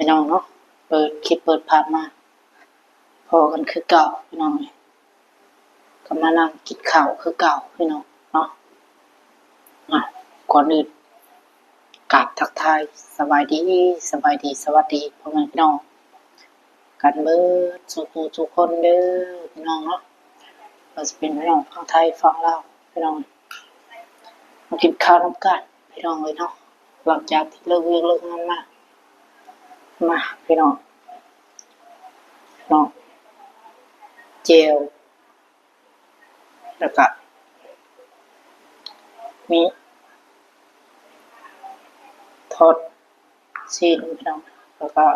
ພີ່ນ້ອງເນາະ, ເປີດຄລິບເປີດພາບມາພໍ້ກັນຄືເກົ່າພີ່ນ້ອງເອີຍ, ກໍມານັ່ງກິນເຂົ້າຄືເກົ່າພີ່ນ້ອງເນາະ. ອ່ະ ກ່ອນອື່ນກາບທັກທາຍສະບາຍດີ, ສະບາຍດີ, ສະຫວັດດີພໍ່ແມ່ພີ່ນ້ອງກັນເບິດສູ່ຜູ້ສູ່ຄົນເດີພີ່ນ້ອງເນາະ, ບໍ່ວ່າຈະເປັນພີ່ນ້ອງຝັ່ງໄທ, ຝັ່ງລາວພີ່ນ້ອງ. ມາກິນເຂົ້ານຳກັນພີ່ນ້ອງເອີຍເນາະ, ຫຼັງຈາກທີ່ເລີກວຽກເລີກງານມາ, ມາພີ່ນ້ອງເນາະ, ແຈ່ວ ແລ້ວກະມີທອດຊີ້ນພີ່ນ້ອງ, ແລ້ວກະ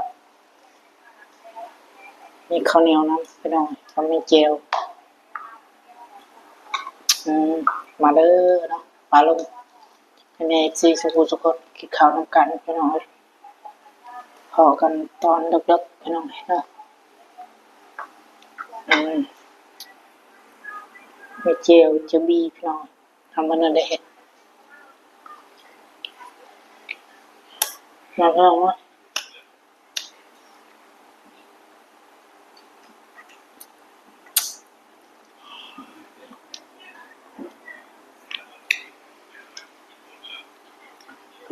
ມີເຂົ້າໜຽວນຳພີ່ນ້ອງ, ແລ້ວກະມີແຈ່ວ. ອືມ ມາເດີເນາະ, ມາລົງ ໃຫ້ແມ່ເອັຟຊີສູ່ຜູ້ສູ່ຄົນກິນເຂົ້ານຳກັນພີ່ນ້ອງເອີຍ, ພໍ້ກັນຕອນເດິກໆພີ່ນ້ອງເອີຍເນາະ. ອືມ ມີແຈ່ວ ແຈ່ວບີພີ່ນ້ອງ, ທຳມື້ນັ້ນໄດ້ເຮັດ ມາລອງເນາະ.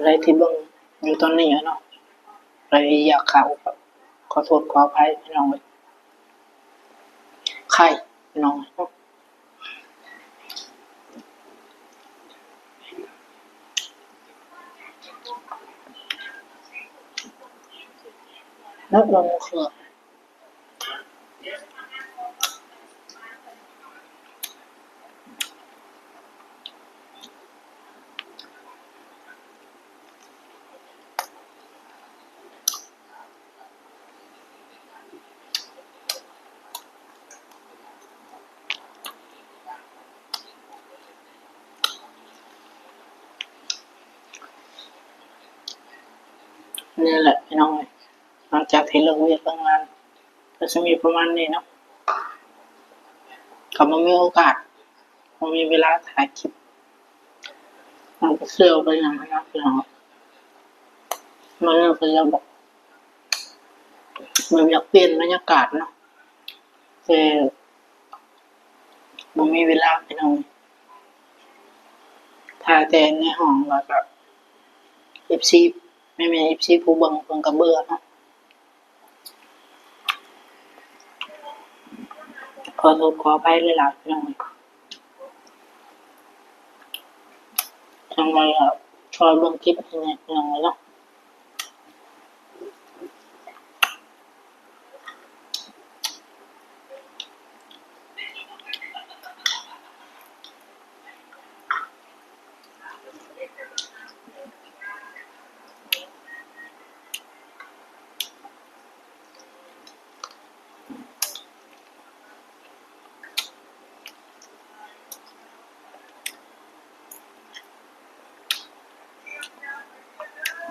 ໃຜທີ່ເບິ່ງຢູ່ຕອນນີ້ເນາະ, ໃຜຢາກເຂົ້າ ຂໍໂທດຂໍອະໄພພີ່ນ້ອງເອີຍ, ໄຄພີ່ນ້ອງເນາະ. ແລ້ວລອງເຄືອ ນີ້ແຫຼະພີ່ນ້ອງເອີຍ, ຫຼັງຈາກທີ່ເລີກວຽກເລີກງານ ກໍຊິມີປະມານນີ້ເນາະ, ກໍບໍ່ມີໂອກາດ ບໍ່ມີເວລາຖ່າຍຄລິບ, ມັນກໍເຊື່ອໄປຫຍັງນະພີ່ນ້ອງ. ມັນກໍຢາກແບບ ແບບຢາກປ່ຽນບັນຍາກາດເນາະ, ແຕ່ບໍ່ມີເວລາພີ່ນ້ອງ, ຖ່າຍແຕ່ໃນຫ້ອງ ແລ້ວກໍ ເອັຟຊີ ແມ່ນ ເອັຟຊີ ຜູ້ເບິ່ງເພິ່ນກໍເບື່ອເນາະ. ຂໍໂທດຂໍອະໄພຫຼາຍໆ ພີ່ນ້ອງ, ຈັ່ງໃດກໍຊ່ອຍເບິ່ງຄລິບໃຫ້ແດ່ ພີ່ນ້ອງເນາະ.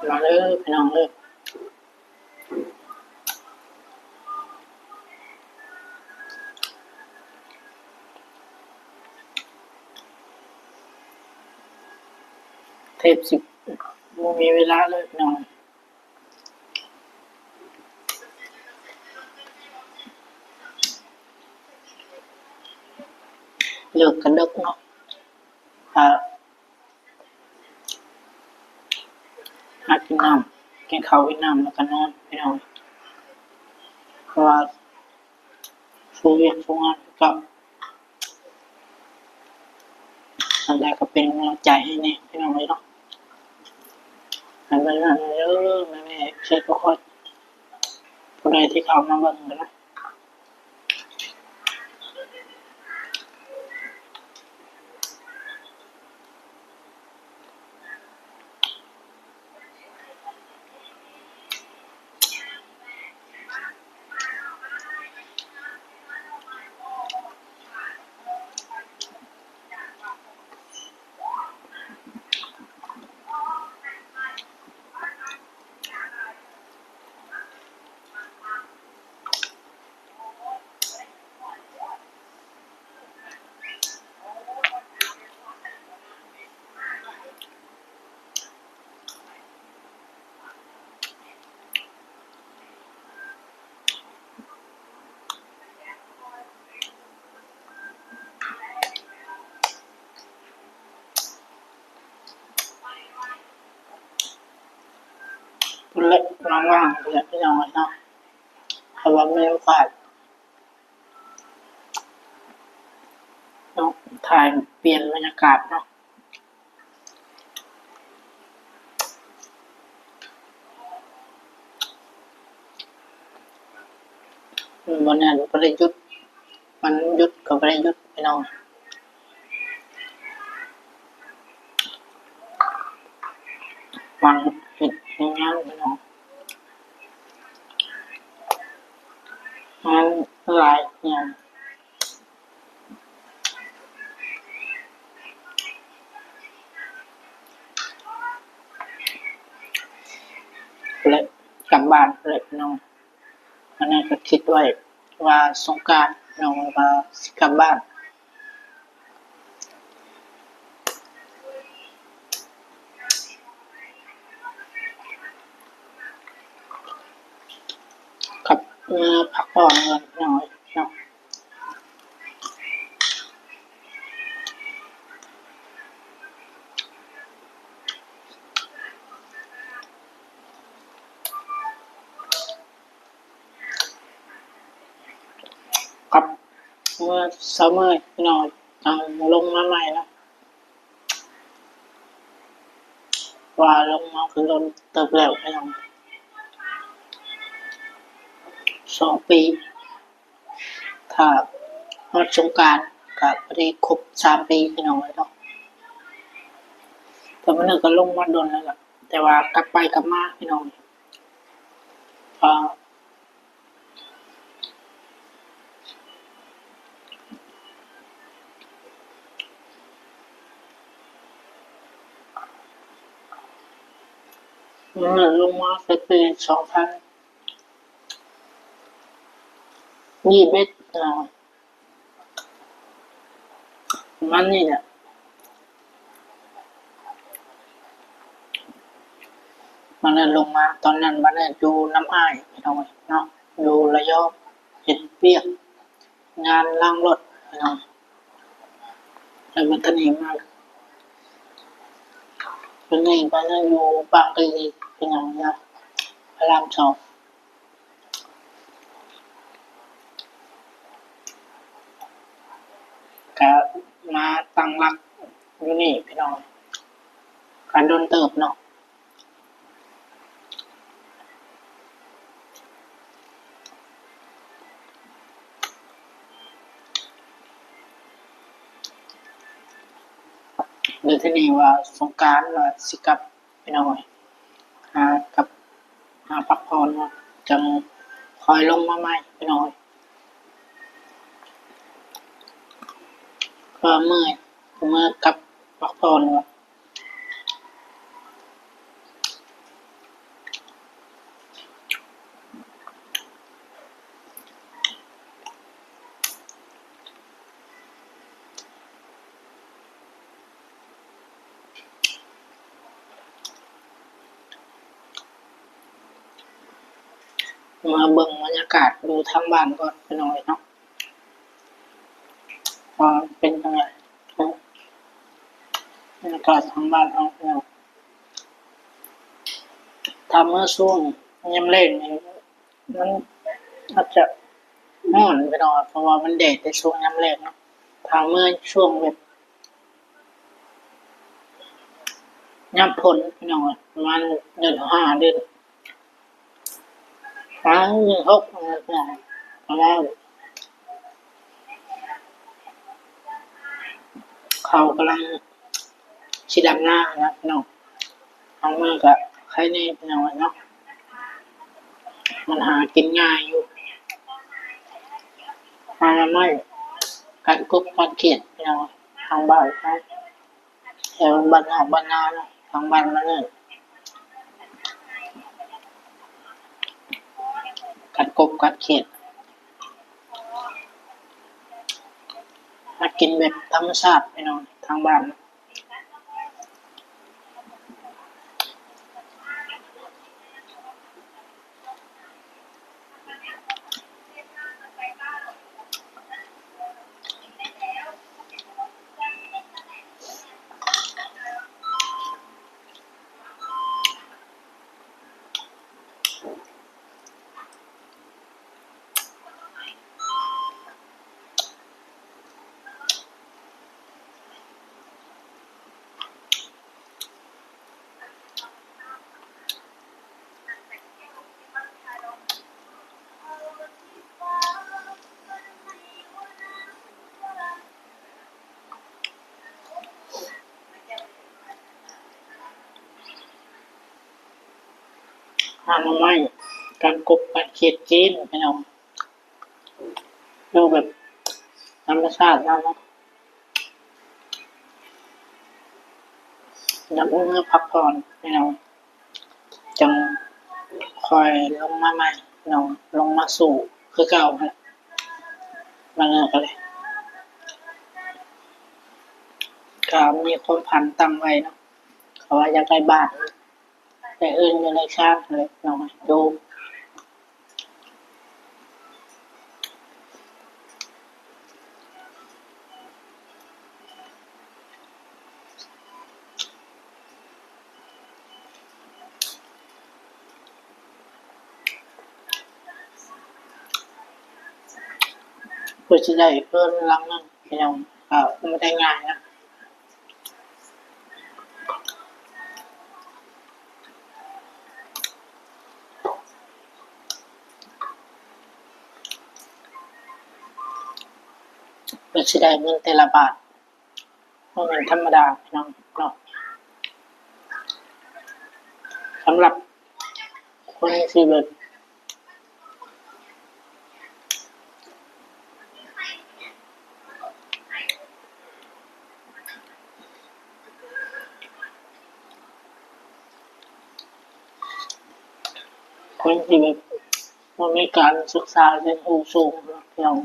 ມາເດີພີ່ນ້ອງເດີ. ແທບຊິບໍ່ມີເວລາເລີຍພີ່ນ້ອງ, ເລີກກໍເດິກເນາະ, ຫາກິນນ້ຳ ກິນເຂົ້າກິນນ້ຳແລ້ວກໍນອນພີ່ນ້ອງ, ເພາະວ່າ ສູ້ວຽກສູ້ງານຄືເກົ່າ, ອັນໃດກໍເປັນກຳລັງໃຈໃຫ້ແດ່ພີ່ນ້ອງເອີຍເນາະ. ໃຫ້ເບິ່ງເດີແມ່ໆ ເອັຟຊີ ທຸກຄົນ, ຜູ້ໃດທີ່ເຂົ້າມາເບິ່ງກໍໄດ້. ມ ແລະ ວ່າງໆ ເລີຍພີ່ນ້ອງເນາະ ເພາະວ່າມີໂອກາດເນາະ ຖ່າຍປ່ຽນບັນຍາກາດເນາະ. ມັນບໍ່ແມ່ນບໍ່ໄດ້ຢຸດ ມັນຢຸດກໍບໍ່ໄດ້ຢຸດພີ່ນ້ອງ ຫວັງເຮັດໃຫ້ງາມພີ່ນ້ອງ ງານຫຼາຍຢ່າງ. ແລະ ກັບບ້ານແລ້ວພີ່ນ້ອງ ອັນນັ້ນກໍຄິດໄວ້ວ່າສົງການນ້ອງວ່າຊິກັບບ້ານ ກັບເມືອພັກຜ່ອນກ່ອນໜ້ອຍເນາະ. ກັບເມືອເຊົ້າມື້ພີ່ນ້ອງ ຈັ່ງລົງມາໃໝ່ເນາະ ວ່າລົງມາຄືດົນເຕີບແລ້ວພີ່ນ້ອງ ສອງປີ ຖ້າຮອດສົງການກະພໍດີຄົບສາມປີພີ່ນ້ອງເອີຍເນາະ ແຕ່ມື້ນີ້ກະລົງມາດົນແລ້ວລະ ແຕ່ວ່າກັບໄປກັບມາພີ່ນ້ອງ ເອີ ມື້ນີ້ລົງມາແຕ່ປີສອງພັນ ນີ້ເບັດ ເອີ ປະມານນີ້ແຫຼະ ມັນລະລົງມາ ຕອນນັ້ນມັນລະຢູ່ນຳອ້າຍພີ່ນ້ອງເນາະ ຢູ່ລະຍອງ ເຮັດວຽກງານລ້າງລົດພີ່ນ້ອງ ແລ້ວມັນກະໜີມາ ເປັນນີ້ມັນລະຢູ່ບາງກະອີ ພີ່ນ້ອງເນາະ ພະລາມສອງ. ກະມາຕັ້ງຫຼັກຢູ່ນີ້ພີ່ນ້ອງ ກະດົນເຕີບເນາະ ແລ້ວທີນີ້ວ່າສົງການວ່າຊິກັບ ພີ່ນ້ອງເອີຍ ຫາກັບ ຫາພັກຜ່ອນເນາະ ຈັ່ງຄ່ອຍລົງມາໃໝ່ພີ່ນ້ອງເອີຍ ເພາະວ່າເມື່ອຍ ເມື່ອກັບພັກຜ່ອນເນາະ. ມາເບິ່ງບັນຍາກາດຢູ່ທາງບ້ານກ່ອນພີ່ນ້ອງເນາະ ວ່າເປັນຈັ່ງໃດ ບັນຍາກາດທາງບ້ານເຮົາເນາະ ຖ້າເມື່ອຊ່ວງຍາມແລ້ງນີ້ ມັນອາດຈະຮ້ອນພີ່ນ້ອງ ເພາະວ່າມັນແດດແຕ່ຊ່ວງຍາມແລ້ງເນາະ ຖ້າເມື່ອຊ່ວງແບບຍາມຝົນພີ່ນ້ອງ ປະມານເດືອນຫ້າ ເດືອນ ຫ້າ ເດືອນຫົກ ພີ່ນ້ອງ ເພາະວ່າເຂົາກຳລັງ ຊິດຳນານະພີ່ນ້ອງ ທາງເມືອງກະໄຄແດ່ພີ່ນ້ອງເນາະ ມັນຫາກິນງ່າຍຢູ່ ຫາໜໍ່ໄມ້ ກັດກົບກັດຂຽດພີ່ນ້ອງ ທາງບ້ານເຮົາ ແຖວບ້ານນອກບ້ານນາເນາະ ທາງບ້ານມັນເອີ້ນ ກັດກົບກັດຂຽດ ຫາກິນແບບທຳມະຊາດພີ່ນ້ອງ ທາງບ້ານ. ຫາໜໍ່ໄມ້ ການກົບ ການເຂດຈີນ ພີ່ນ້ອງ ຢູ່ແບບທຳມະຊາດເຮົາເນາະ. ຢາກເມືອພັກຜ່ອນພີ່ນ້ອງ ຈັ່ງຄ່ອຍລົງມາໃໝ່ເນາະ ລົງມາສູ້ຄືເກົ່າຫັ້ນແຫຼະ. ມາເລີຍກໍເລີຍ ກໍມີຄວາມຝັນຕັ້ງໄວ້ເນາະ ເພາະວ່າຢາກໄດ້ບ້ານ ໄປເຮືອນຢູ່ໃນຊານເລີຍເນາະ ຢູ່ ເພື່ອຊິໄດ້ເຮືອນຫຼັງໜຶ່ງ ພີ່ນ້ອງ ກໍບໍ່ໄດ້ງ່າຍນະ. ເພື່ອຊິໄດ້ເງິນແຕ່ລະບາດ ບໍ່ແມ່ນທຳມະດາ ພີ່ນ້ອງເນາະ. ສຳລັບຄົນທີ່ແບບ ຄົນທີ່ແບບ ບໍ່ມີການສຶກສາຮຽນຮູ້ສູງເນາະ ພີ່ນ້ອງ.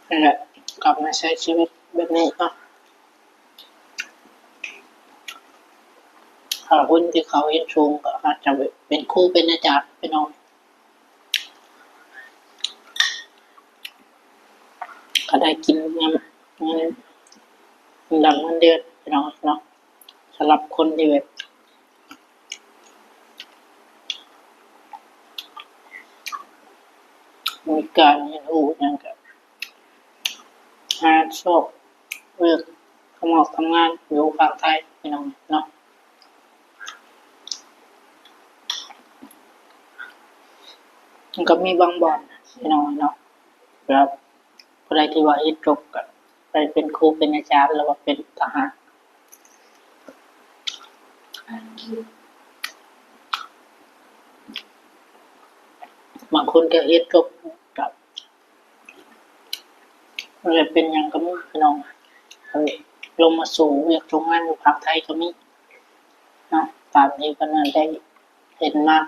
ນັ້ນແຫຼະ ກັບມາໃຊ້ຊີວິດແບບນີ້ເນາະ. ຖ້າຄົນທີ່ເຂົາຮຽນສູງກໍອາດຈະເປັນຄູເປັນອາຈານ ພີ່ນ້ອງ ກໍໄດ້ກິນເງິນ ເງິນດຳເງິນເດືອນ ພີ່ນ້ອງເນາະ. ສຳລັບຄົນທີ່ແບບ ມີການຮຽນຮູ້ຫຍັງ ກໍຫາຊອກວຽກທຳງານ ທຳງານຢູ່ຝັ່ງໄທ ພີ່ນ້ອງເນາະ. ມັນກໍມີບາງບ່ອນ ພີ່ນ້ອງເນາະ ແບບ ຜູ້ໃດທີ່ວ່າຮຽນຈົບກໍໄປເປັນຄູເປັນອາຈານ ຫຼືວ່າເປັນທະຫານ. ບາງຄົນກໍຮຽນຈົບກໍບໍ່ໄດ້ເປັນຫຍັງກໍມີ ພີ່ນ້ອງ ເອີ ລົງມາສູ້ວຽກໂຮງງານຢູ່ຝັ່ງໄທກໍມີເນາະ ຕາມທີ່ເພິ່ນໄດ້ເຫັນມາ.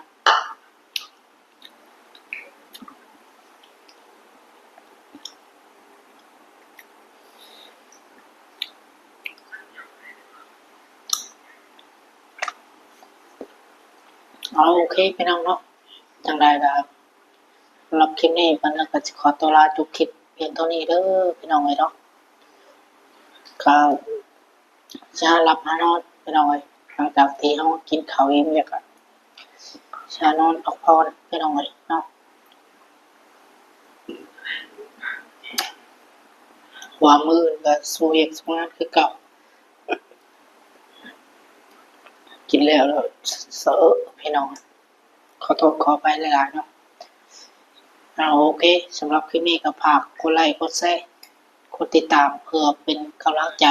ເອົາ ໂອເຄ ພີ່ນ້ອງເນາະ ຈັ່ງໃດກໍສຳລັບຄລິບນີ້ ປານນັ້ນກໍຊິຂໍຕົວລາຈົບຄລິບພຽງເທົ່ານີ້ເດີ ພີ່ນ້ອງເອີຍເນາະ. ກໍ ຊິຫາຫຼັບຫານອນ ພີ່ນ້ອງເອີຍ ຫຼັງຈາກທີ່ເຮົາກິນເຂົ້າອີ່ມແລ້ວກໍຊິຫານອນພັກຜ່ອນ ພີ່ນ້ອງເອີຍເນາະ ວ່າມື້ອື່ນກໍສູ້ວຽກສູ້ງານຄືເກົ່າ. ກິນແລ້ວແລ້ວເຊີ ພີ່ນ້ອງ ຂໍໂທດຂໍອະໄພຫຼາຍໆເນາະ. ເອົາ ໂອເຄ ສຳລັບຄລິບນີ້ກໍຝາກກົດໄລ ກົດແຊ ກົດຕິດຕາມ ເພື່ອເປັນກຳລັງໃຈ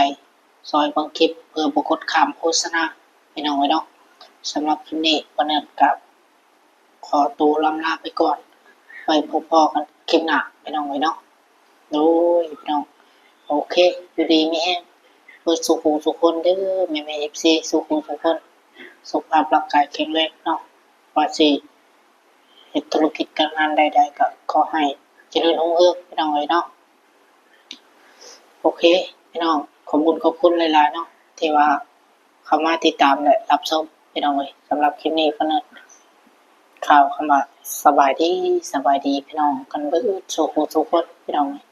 ຊ່ອຍເບິ່ງຄລິບ ເພື່ອບໍ່ກົດຂ້າມໂຄສະນາ ພີ່ນ້ອງເອີຍເນາະ. ສຳລັບຄລິບນີ້ ປານນັ້ນກໍຂໍໂຕລ່ຳລາໄປກ່ອນ ໄວ້ພົບພໍ້ກັນຄລິບໜ້າ ພີ່ນ້ອງເອີຍເນາະ. ໂດຍ ພີ່ນ້ອງ ໂອເຄ ຢູ່ດີມີແຮງເບິດສູ່ຜູ້ສູ່ຄົນເດີ ແມ່ໆ ເອັຟຊີ ສູ່ຜູ້ສູ່ຄົນ ສຸຂະພາບຮ່າງກາຍແຂງແຮງເນາະ. ວ່າຊິເຮັດທຸລະກິດການງານໃດໆ ກໍຂໍໃຫ້ຈະເລີນຮຸ່ງເຮືອງ ພີ່ນ້ອງເອີຍເນາະ. ໂອເຄ ພີ່ນ້ອງ ຂອບຄຸນ ຂອບຄຸນຫຼາຍໆເນາະ ທີ່ວ່າເຂົ້າມາຕິດຕາມ ແລະ ຮັບຊົມ ພີ່ນ້ອງເອີຍ. ສຳລັບຄລິບນີ້ກໍນັ້ນ ກ່າວຄຳວ່າສະບາຍດີ ສະບາຍດີ ພີ່ນ້ອງກັນເບິດສູ່ຜູ້ສູ່ຄົນ ພີ່ນ້ອງເອີຍ.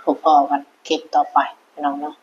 ພົບພໍ້ກັນຄລິບຕໍ່ໄປ ພີ່ນ້ອງເນາະ.